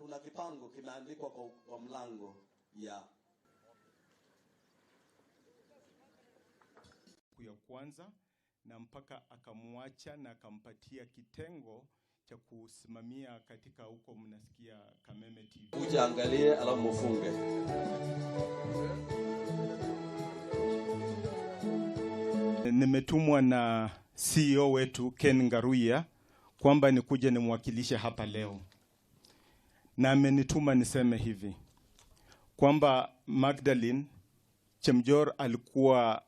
Kuna kipango kimeandikwa kwa mlango ya ya kwanza, na mpaka akamwacha na akampatia kitengo cha kusimamia katika huko mnasikia Kameme TV. Kuja angalie alafu mufunge. Nimetumwa na CEO wetu Ken Ngaruiya kwamba nikuje nimwakilishe hapa leo. Na amenituma niseme hivi kwamba Magdalene Chemjor alikuwa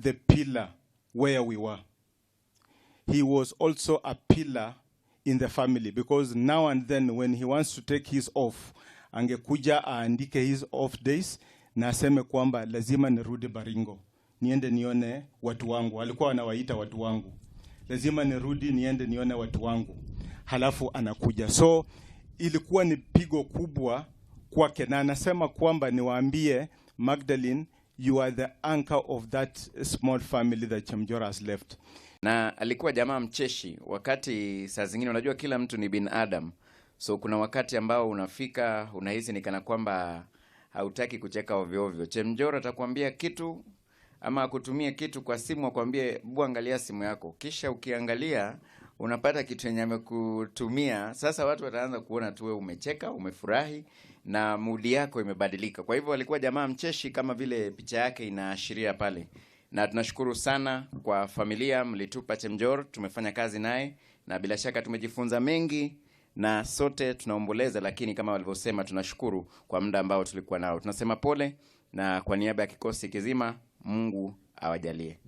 the pillar where we were. He was also a pillar in the family because now and then when he wants to take his off, angekuja aandike his off days na aseme kwamba lazima nirudi Baringo, niende nione watu wangu. Alikuwa anawaita watu wangu. Lazima nirudi niende nione watu wangu. Halafu anakuja. So ilikuwa ni pigo kubwa kwake, na anasema kwamba niwaambie Magdalene, you are the anchor of that small family that Chemjor has left. Na alikuwa jamaa mcheshi. Wakati saa zingine unajua kila mtu ni binadamu, so kuna wakati ambao unafika unahisi ni kana kwamba hautaki kucheka ovyo ovyo. Chemjor atakwambia kitu ama akutumie kitu kwa simu, akwambie bu angalia simu yako, kisha ukiangalia unapata kitu yenye amekutumia. Sasa watu wataanza kuona tu wewe umecheka, umefurahi na mudi yako imebadilika. Kwa hivyo alikuwa jamaa mcheshi kama vile picha yake inaashiria pale. Na tunashukuru sana kwa familia mlitupa Chemjor, tumefanya kazi naye na bila shaka tumejifunza mengi na sote tunaomboleza, lakini kama walivyosema tunashukuru kwa muda ambao tulikuwa nao. Tunasema pole, na kwa niaba ya kikosi kizima, Mungu awajalie.